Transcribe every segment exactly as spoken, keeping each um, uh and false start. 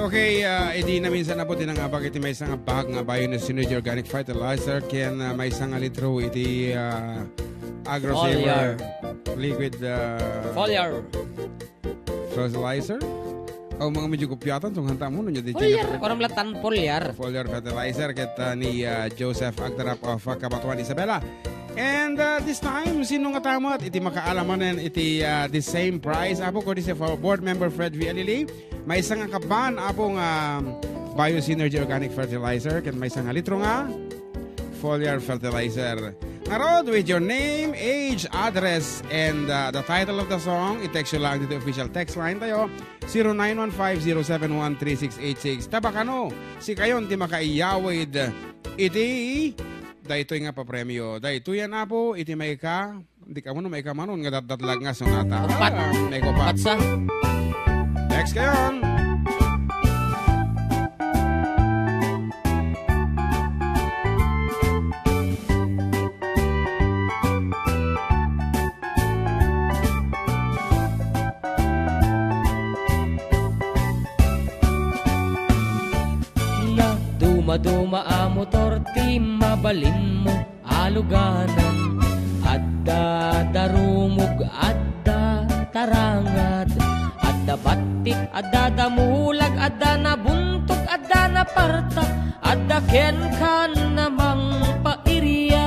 Okay, ah, idi naminsan, apo, ti nangabak iti maysa nga bag nga Bioness Synergy Organic Fertilizer ken, ah, maysa nga litro iti, ah, Agrosaver Foliar. Liquid, ah, Foliar. Fertilizer? Aw, mga medyo kupyatan, tunghan ta mo, no, di Foliar. Tingnan ko. Parang latan, Foliar. Foliar Fertilizer, ket, ah, ni, ah, Joseph Agdarap of, ah, Cabatuan, Isabela. And, uh, this time, sino nga tamat iti makaalamanen iti, uh, the same price, apo, kundi si for board member Fred V. Alili? Maysa nga kaban, apo, nga Bio Synergy Organic Fertilizer, ken maysa nga litro nga foliar fertilizer. Ngarud, with your name, age, address, and, uh, the title of the song, i-text yo lang dito official text line tayo, zero nine one five zero seven one three six eight six. Tabakano, sikayon ti makaiyawid iti daytoy nga papremio. Daytoy yan, apo, iti maika, di ka mo no maika manon nga datdatlag nga sonata. Upat. Ah, maika upat. Upat sa. Next kayon. Nadumaduma a motor ti mabalinmo a luganan. Adda darumog, adda tarangad, adda battit, adda damulag, adda nabuntog, adda naparta, adda kenkan a mangpairiag.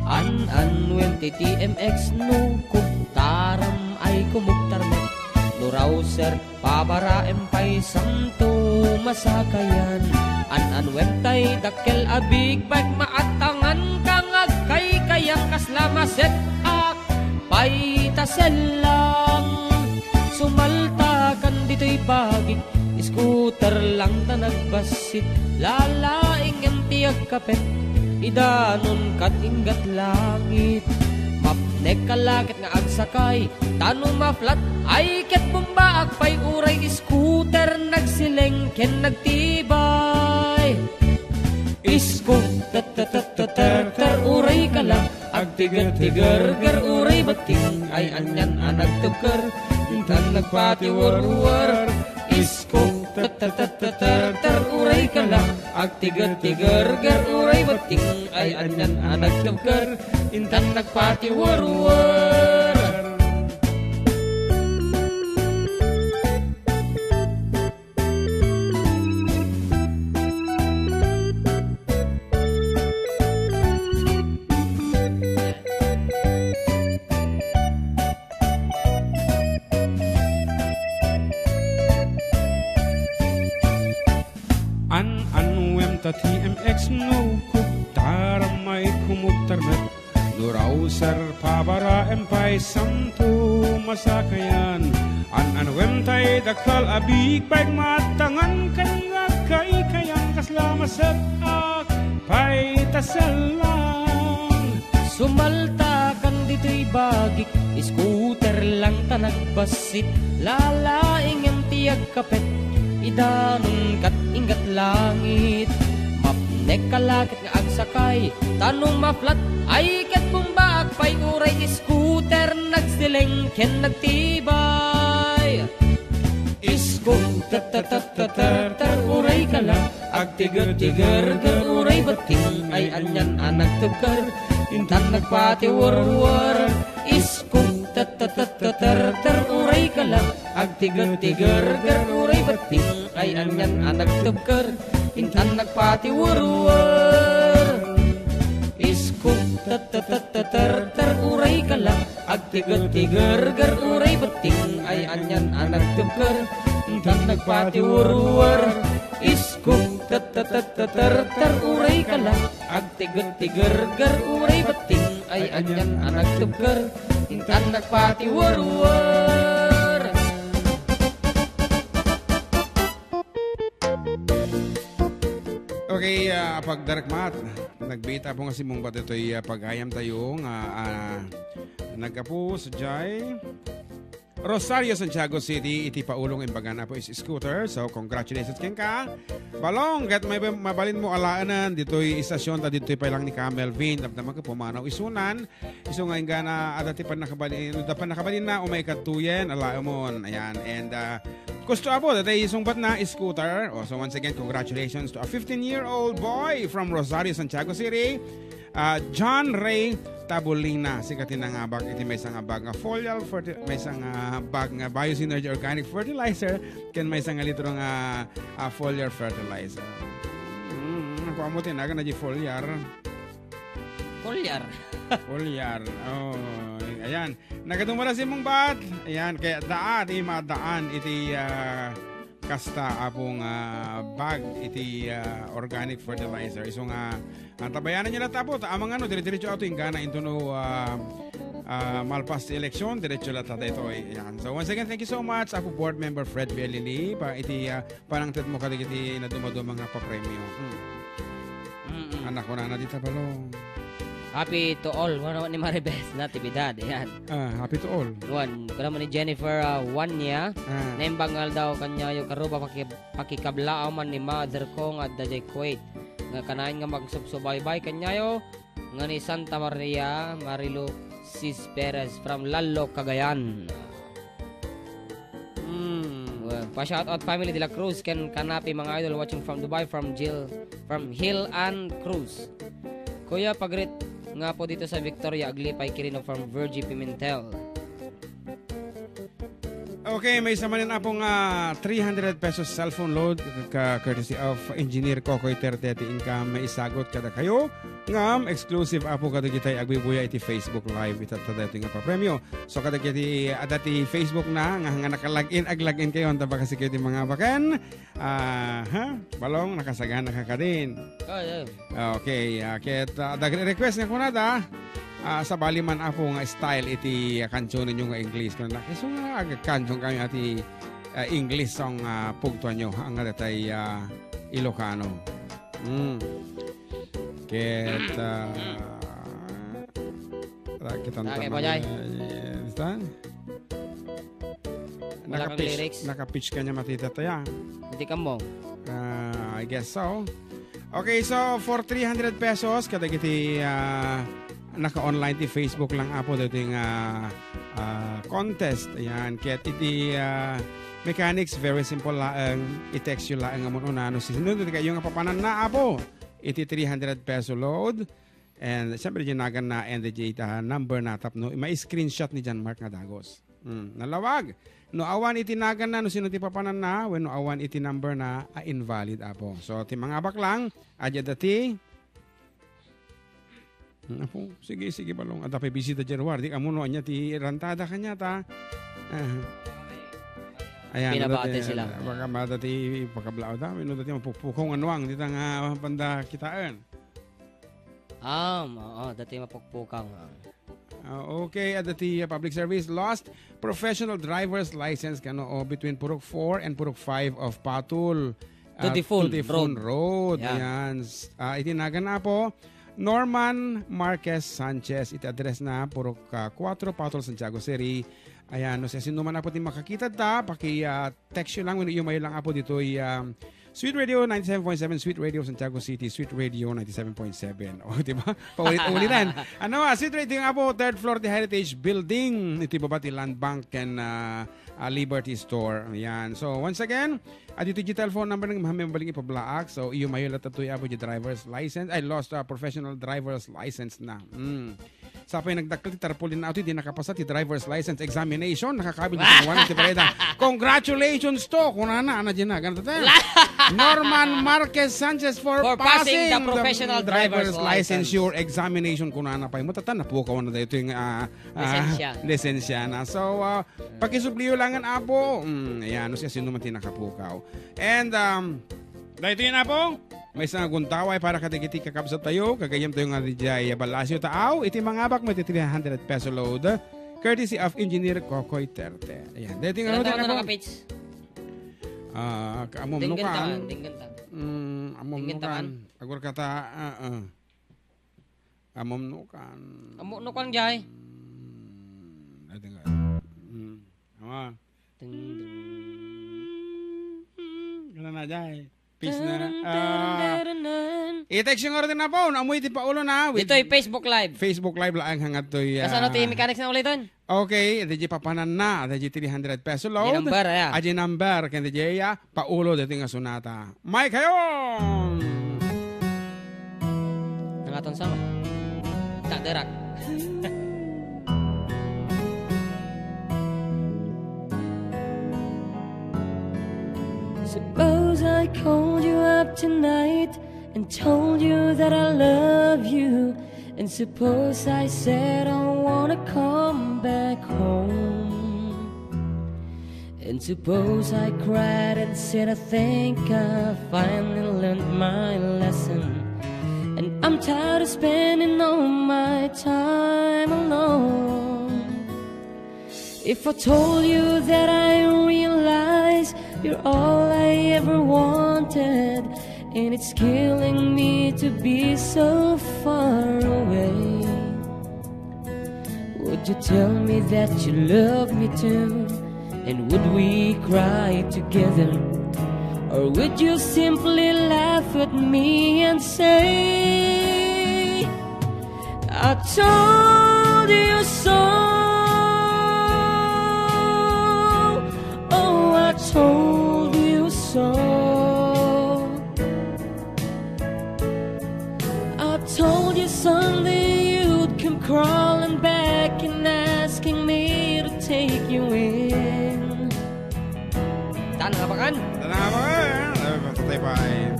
An-anwem ti T M X no kumtaram ay kumuktar met. No rouser, pabaraem pay santo masakayan. An-anwem tay dakkel a big bike, maatangan ka nga agkaykayang kasla maset-ak pay ta sellang. Sumaltakan ditoy bagik, scooter lang ta nagbassit. Lalaing ngem ti agkapet, idanon kat inggat langit. Mapnek ka la ket nga agsakay, ta no maflat ay ket bumbaak pay uray scooter nagsileng ken nagtibay. Isko, tet, tet, tet, tet, ter, ter, uray ka la. Agtiget ti gerger uray betting ay anian a nagtebker, intan nagpatiwerwer. Isko, tet, tet, tet, tet, ter, ter, uray ka la. Agtiget ti gerger uray betting ay anian a nagtebker, intan nagpatiwerwer. An-anwem ta T M X no kumtaram ay kumuktar met. No rouser, pabaraem pay santo masakayan. An-anwem tay dakkel a big bike, maatangan ken agkaykayang kasla maset-ak pay ta sellang. Sumaltakan ditoy bagik, scooter lang ta nagbassit. Lalaing ngem ti agkapet, idanon kat inggat langit. Mapnek ka la ket nga agsakay, ta no maflat ay ket bumbaak pay uray scooter nagsileng ken nagtibay. Isko, tet, tet, tet, tet, ter, ter, uray ka la. Agtiget ti gerger uray betting ay anian a nagtebker, intan nagpatiwerwer. Isko, tet, tet, tet, tet, ter, ter, uray ka la. Agtiget ti gerger uray betting ay anian a nagtebker, intan nagpatiwerwer. Isko, tet, tet, tet, tet, ter, ter, uray ka la. Agtiget ti gerger uray betting ay anian a nagtebker, intan nagpatiwerwer. Isko, tet, tet, tet, tet, ter, ter, uray ka la. Agtiget ti gerger uray betting ay anian a nagtebker, intan nagpatiwerwer. Okay, ah, pagdaragmat. Nagbiit, apo, nga simmungbat ditoy, ah, pagayam tayo nga, ah, naggapu sadiay Rosario, Santiago City, iti Paulong Imbagan, apo, is scooter. So, congratulations kenka. Balong, ket may mabalinmo alaenan ditoy istasyon, ta ditoy pay lang ni ka Melvin. Damdama ka pumanaw isunan. Isu nga inggana, adda ti pannakabali-, adda pannakabalinna, umay kadtoyen, alaemon. Ayan, and, ah, Kusto, apo, daytoy sungbatna, scooter. Oh, so once again, congratulations to a fifteen-year-old boy from Rosario, Santiago City, ah, John Ray Tabolina. Sika ti nangabak iti maysa nga bag nga foliar ferti-, maysa nga bag nga Bio Synergy organic fertilizer ken maysa nga litro nga, ah, foliar fertilizer. Mm, ako amo ti nagan na di foliar. Foliar. Foliar. Oh, ayan. Nagadu met a simmungbat. Ayan, kaya daan, di madaan iti, ah, kasta, apo, nga bag iti, ah, organic fertilizer. Isu nga, ah, tabayanan nyo latta, apo, ta amang ano, dire-diretso ato inggana into no, ah, ah, malpas ti eleksyon, diretso latta daytoy. Ayan. So, once again, thank you so much, apo, Board Member Fred Bellini, pa iti, ah, panangted mo kadagiti naduma-duma nga papremio. Hmm. Mm-mm. Anak ko na, na dita, Balong. Happy to all. Wano ni Maribes Natividad. Yan. Ah, happy to all. Wan, kuna mo ni Jennifer, ah, Wanya. Ah. Naimbag nga aldaw kanyayo, karuba, paki-, pakikablaaw man ni mother ko nga adda jay Kuwait. Nga kanayon nga magsubsubaybay kanyayo, nga ni Santa Maria, Marilu, Sis Perez from Lalo, Cagayan. Mm. Well, pa-shoutout family de la Cruz ken Kanapi, mga idol, watching from Dubai, from Jill, from Hill Ann Cruz. Kuya, pagrit nga po dito sa Victoria, Aglipay, Quirino from Virgie Pimentel. Okay, maysa manen, apo, nga three hundred pesos cellphone load ka courtesy of Engineer Kokoy Terte ti inka maisagut kadakayo. Ngem exclusive, apo, kadagitay agbuybuya iti Facebook Live ita, ta daytoy nga papremio. So, kadagiti adda ti Facebook na nga, nga naka-log in, ag-log in kayo, anta baka sikayo ti mangabaken. Ah, ha? Balong, nakasagana ka kadin. Oh, yeah. Okay, ah, ket, ah, dagre-, request nga kunada, ah, sabali man, apo, nga style iti, ah, kansionenyo nga English. Kunada, isu nga agkansion kami ati, ah, English song, ah, pugtuanyo, nga datay, ah, Ilocano. Mm. Ket, ah, kita Okay, Pajay. Wala kang lyrics? Naka-pitch ka niya matita tayo. Hindi ka mo. Ah, I guess so. Okay, so for three hundred pesos, kadagiti, ah, naka-online ti Facebook lang, apo, daytoy nga, ah, contest. Ayan, ket iti, ah, mechanics, very simple laeng. I-text you laeng nga mun-una no sino ti kayo nga papananna, apo. Iti three hundred peso load. And siyempre, dinagan na, and the, ah, number na tapno, ma-screenshot ni John Mark nga dagos. Hmm, nalawag. No awan iti nagan na, no sino ti papanan na, wenno awan iti number na, a invalid, apo. So, ti mangabak lang, adya dati. Hmm, apo, sige, sige, Balong. Adda pay bisita, January. Di ka mo, no, anya ti rantada kanya, ta. Ah. Ayan, Pinabati dati, sila. Baka mada ti pakablao da, wenno dati mapukpukaw nga nuang, dita nga banda kitaen. Um, oo, dati mapukpukaw nga. Ah, okay, adda ti, ah, public service, lost professional driver's license kano, o, between Purok four and Purok five of Patol, ah, Tutifun Tutifun Road. Road. Yan. Ayan. S-, ah, iti nagan na po, Norman Marquez Sanchez, iti address na, Purok, ah, kuwatro, Patol, Santiago City. Ayan, no, siya sino man na po ti makakita ta, paki, ah, text nyo lang, wenno iumayo lang, apo, ditoy, um, Sweet Radio ninety-seven point seven, Sweet Radio Santiago City, Sweet Radio ninety-seven point seven. O, di ba? Paulit-ulitan. Ano, ah, Sweet Radio nga, apo, third floor ti Heritage Building, iti baba ti Land Bank ken, ah, ah, Liberty Store. Ayan. So, once again, ah, dito digital phone number nga mahamay mabaling ipablaak. So, iumayo latta toy, apo, di driver's license, ay, lost, ah, professional driver's license na. Mm. Sapay nagdakkel ti tarpaulin na atoy, di nakapasa ti driver's license examination. Nakakabil ti one ti bareda. Congratulations to, kunana, ana, dyan na, ganito tayo. Norman Marquez Sanchez for For passing passing the the professional driver's driver's license. Licensure examination, kunana pa. Mo, tata, napukaw na dito yung, ah, ah, Lisensya. Lisensya na. So, ah, pakisubliyo langan, apo. Mm, ayan, no, siya sino man ti nakapukaw. And, um, dahil ito yun, apo. Maysa nga guntaway para kadagiti kakabsat tayo, kagayam tayo nga dijay Balasio Taaw, iti mangabak mo iti three hundred peso load, courtesy of Engineer Kokoy Terte. Ayan. Dito nga Ilan load taon na na po. Nakapits? Ah, ka-, amom Dinggan nukan. Ta, dinggan ta. Mm, amom Dinggan ta nukan. Man. Agur kata, ah, ah. Amom nukan. Amom nukan, jay. Mm, dito nga. Mm. Ama. Ding, ding. Kana na, jay. Peace na. Dun, dun, dun, Ah. dun, dun, dun. I-text yung oras na phone. Amoy ti paulona with Ditoy Facebook Live. Facebook Live laeng hangat toy, Kasano ah, ti mechanics na ulitan? Okay, adda diay papananna, adda diay three hundred peso load. Diay number, aya. Adda diay number, ken adda diay, ah, paulo ditoy nga sonata. Mike, hayon! Nangaton sa? Tadarak. Suppose I called you up tonight and told you that I love you. And suppose I said I wanna come back home. And suppose I cried and said, "I think I finally learned my lesson. And I'm tired of spending all my time alone." If I told you that I realize you're all I ever wanted, and it's killing me to be so far away, would you tell me that you love me too? And would we cry together? Or would you simply laugh at me and say, "I told you so. Oh, I told you so." I told you someday you'd come crawling back and asking me to take you in. Tan, apakan? Tan, apakan? Ay, patay pa, eh.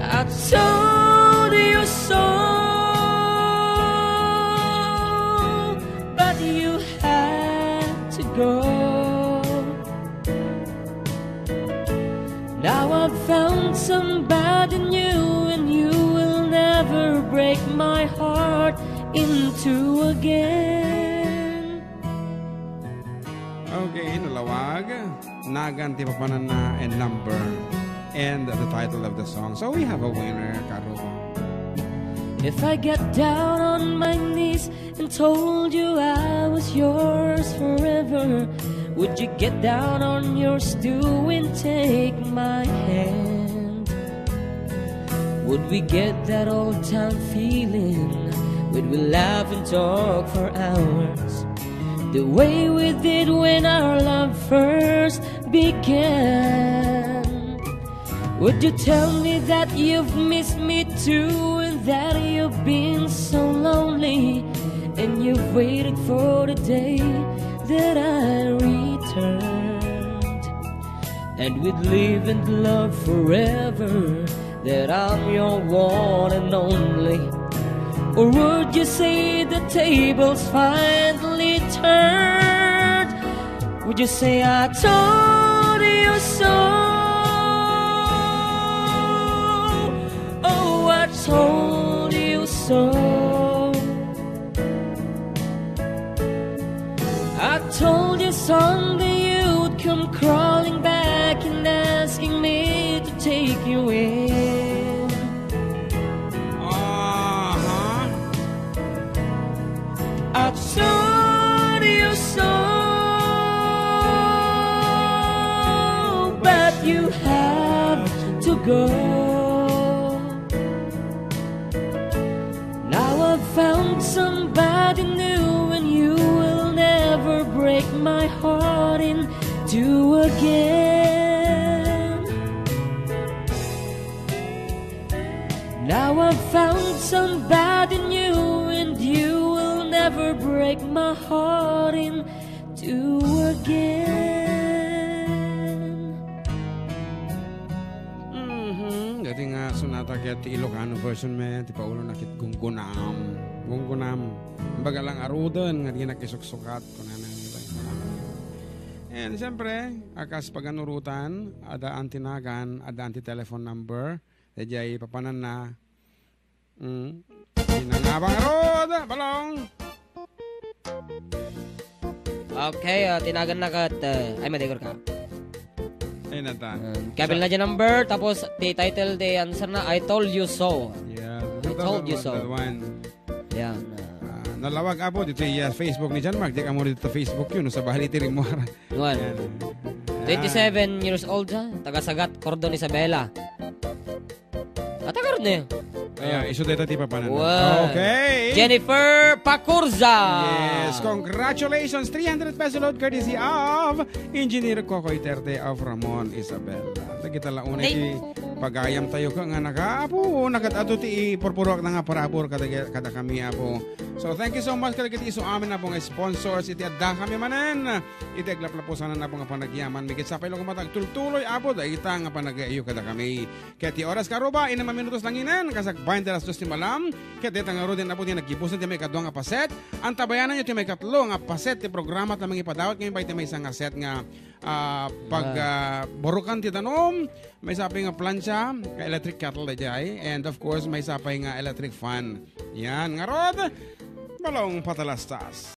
I told you so, but you had to go. Now I've found somebody new, and you will never break my heart in two again. Okay, nalawag. Nagan ti papananna and number and the title of the song. So we have a winner, Karuba. If I get down on my knees and told you I was yours forever, would you get down on yours too and take my hand? Would we get that old time feeling? Would we laugh and talk for hours? The way we did when our love first began. Would you tell me that you've missed me too and that you've been so lonely and you've waited for the day that I returned? And we'd live in love forever, that I'm your one and only. Or would you say the tables finally turned? Would you say, "I told you so"? Oh, I told you so. I told you someday you'd come crawling back and asking me to take you in. Uh-huh. I told you so, but you have to go. Now I've found somebody new, and you will never break my heart in two again. Now I've found somebody new, and you will never break my heart in two again. Mhm. Dati nga sonata ket ti Ilocano version met, ti paulona ket gunggunam. Gunggunam. Imbaga lang aruden nga di nakisuksukat, kunana nila. And siyempre, a kas paganurotan, addaan ti nagan, addaan ti telephone number. Daydiay papananna. Mm. Inangabang arud, balong. Okay, ah, ti naganna ket, eh, ay, madigor ka. Ay, nata. Um, kabil na dyan number, tapos ti title, the answer na, "I told you so." Yeah. I told you so. That one. Yan, ah. Ah, nalawag, apo, dito, yes, Facebook ni John Mark. Di ka mo dito Facebook yun, no, sabali ti rimmuar. Well, yan. Twenty-seven years old, ha? Taga Sagat, Cordon, Isabela. Ayan, isu dayta ti papanan. Wow. Okay. Jennifer Pacurza. Yes, congratulations. Three hundred peso load courtesy of Engineer Kokoy Terte of Ramon, Isabela. Dagita la unay ti pagayam tayo ka nga naka, Apo, nakat-ato ti ipurpuruak na nga parabur kada, kada kami, Apo. So, thank you so much kadagiti isu amin, Apo, nga sponsors iti adda kami manen iti aglaplapusanan, Apo, nga panagyaman. Mikit sapay lo koma ta agtultuloy, Apo, dagita nga panagayo kada kami. Ket ti oras karuba, innem a minutos langinen, kasagbayan ti alas dos ti malam. Ket deta ngaruden, Apo, ti naggibusen ti maikadua nga paset. Antabayananyo ti maikatlo nga paset ti programa ta mangipadawat ngayon bay ti maysa nga set nga, ah, pag, ah, burukan ti danum, maysa pay nga plancha, nga electric kettle daydiay, and of course, maysa pay nga electric fan. Yan, ngarud, balong patalastas.